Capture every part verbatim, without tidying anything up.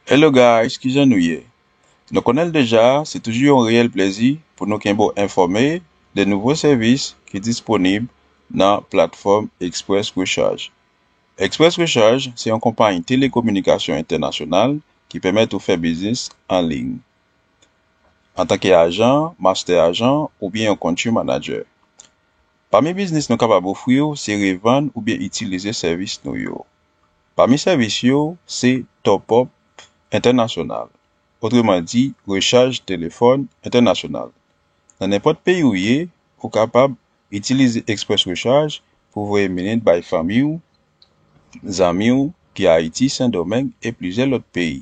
Hello guys, kijan nou ye? Nou konnen l deja, se toujou yon reyèl plezi pou nou kenbe w enfòme de nouvo sèvis ki disponib nan platfòm Express Recharge. Express Recharge se yon konpayi telekominikasyon entènasyonal ki pèmèt ou fè biznis an liy. Antanke ajan, mastè ajan, oubyen yon country manager. Pami biznis nou kapab ofri w se revann oubyen itilize sèvis nou yo. Pami sèvis yo se top up entènasyonal, otreman di rechaj telefòn entènasyonal. Nan nenpòt peyi w ye, ou kapab itilize Express Recharge pou voye minit bay fanmi w, zanmi w ki Ayiti, Sendomeng e plizyè lòt peyi.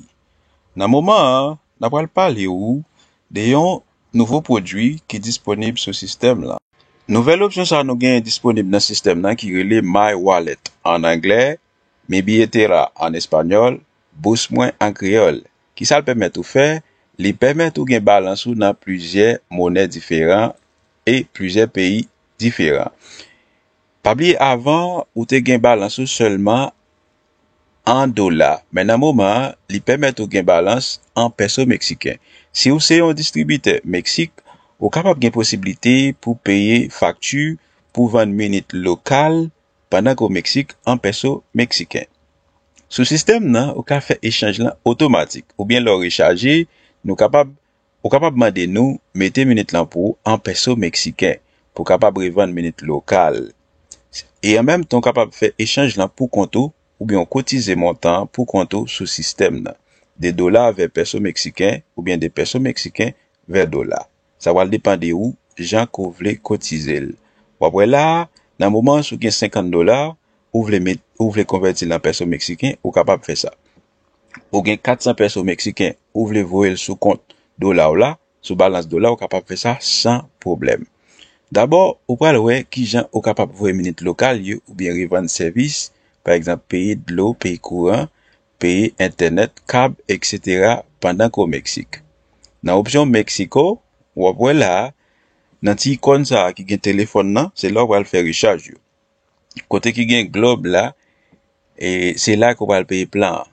Nan moman an, n ap pral pale w de yon nouvo pwodui ki disponib sou sistèm lan. Nouvèl opsyon sa a nou genyen disponib nan sistèm nan ki rele My Wallet an anglè, Mi Billetera an espanyòl, Bous Mwen an kreyòl. Kisa l pèmèt ou fè? Li pèmèt ou gen balans ou nan plizyè monè diferan e plizyè peyi diferan. Pa bliye avan, ou te gen balans ou sèlman an dola, men nan moman an, li pèmèt ou gen balans an pèso meksiken. Si w se yon distribitè Meksik, ou kapab gen posiblite pou peye fakti pou vann minit lokal pandan ke w Meksik an pèso meksiken. Sou sistèm nan, ou ka fè echanj lan otomatik, oubyen lè w rechaje, nou kapab, ou kapab mande nou mete minit lan pou ou an pèso meksiken, pou w kapab revann minit lokal. E an menm tan, ou kapab fè echanj lan pou kont ou, oubyen w kotize montan an pou kont ou sou sistèm nan, de dola vè pèso meksiken, oubyen de pèso meksiken vè dola. Sa pral depann de ou, jan ke w vle kotize l. W ap wè la a, nan moman an, si w gen senkant dola, ou vle met, ou vle konvèti l an pèso meksiken, ou kapab fè sa. Ou gen kat san pèso meksiken, ou vle voye l sou kont dola w la, sou balans dola, ou kapab fè sa san pwoblèm. Dabò, ou pral wè kijan ou kapab voye minit lokal yo oubyen revann sèvis, pa egzanp, peye dlo, peye kouran, peye entènèt, kab, etsetera, pandan ke w Meksik. Nan opsyon Mexico, w ap wè la a, nan ti ikòn sa a ki gen telefòn nan, se la w pral fè rechaj yo. Kote ki gen glòb la, e se la ke w pral peye plan an,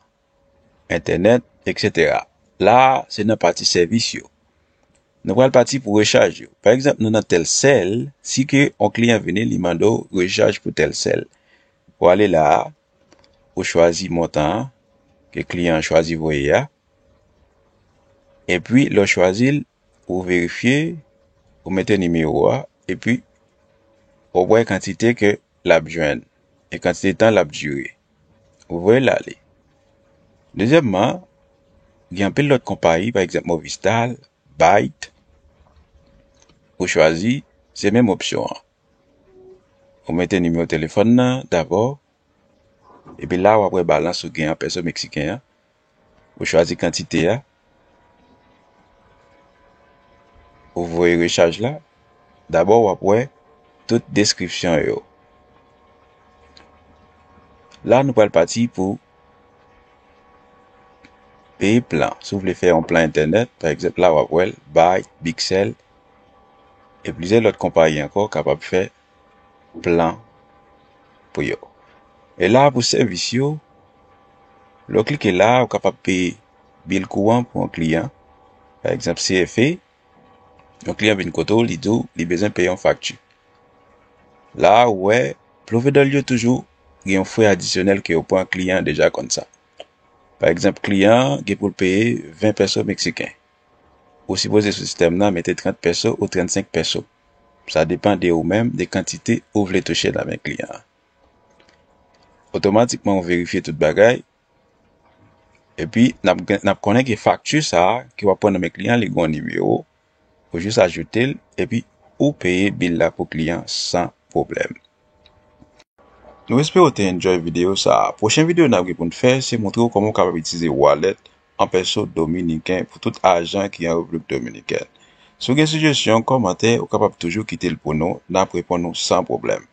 entènèt, etsetera. La a, se nan pati sèvis yo. Nou pral pati pou rechaj yo. Pa egzanp, nou nan Telcel, si ke yon kliyan vini, li mande w rechaj pou Telcel. Ou ale la a, ou chwazi montan an ke kliyan an chwazi voye a. Epi, lè w chwazi l, ou verifye, ou mete nimewo a, epi ou wè kantite ke l ap jwenn e kantite tan l ap dire. Ou voye l ale. Dezyèmman, gen anpil lòt konpayi, pa egzanp Movistar, Bait, ou chwazi, se menm opsyon an. Ou mete nimewo telefòn nan dabò, epi la w ap wè balans ou gen an pèso meksiken an. Ou chwazi kantite a. Ou voye rechaj la. Dabò, w ap wè tout deskripsyon yo. La, nou pral pati pou peye plan. Si w vle fè yon plan entènèt, pa egzanp, la, w ap wè l, Bait, Bixel, e plizyè lòt konpayi ankò kapab fè plan pou yo. E la, pou sèvis yo, lè w klike la, ou kapab peye bil kouran pou yon kliyan. Pa egzanp, C F E, yon kliyan vin kote w, li di w li bezwen peye yon fakti. La, ou wè, pwovedè yo toujou gen yon frè adisyonèl ke yo pran, kliyan an deja konn sa. Pa egzanp, kliyan an gen pou l peye ven pèso meksiken. Ou sipoze sou sistèm nan mete trant pèso ou trannsenk pèso. Sa depann de ou menm, de kantite ou vle touche nan men kliyan an. Otomatikman, ou verifye tout bagay. Epi, n ap, n ap konnen ke fakti sa a ke w ap pran nan men kliyan an, li gen yon nimewo. Ou jis ajoute l, epi ou peye bil la pou kliyan san pwoblèm. Nou espere w te enjoy videyo sa a. Pwochen videyo n ap gen pou n fè, se montre w kòman w kapab itilize wallet an pèso dominiken pou tout ajan ki an Repiblik Dominikèn. Si w gen sijesyon, kòmantè, ou kapab toujou kite l pou nou, n ap reponn ou san pwoblèm.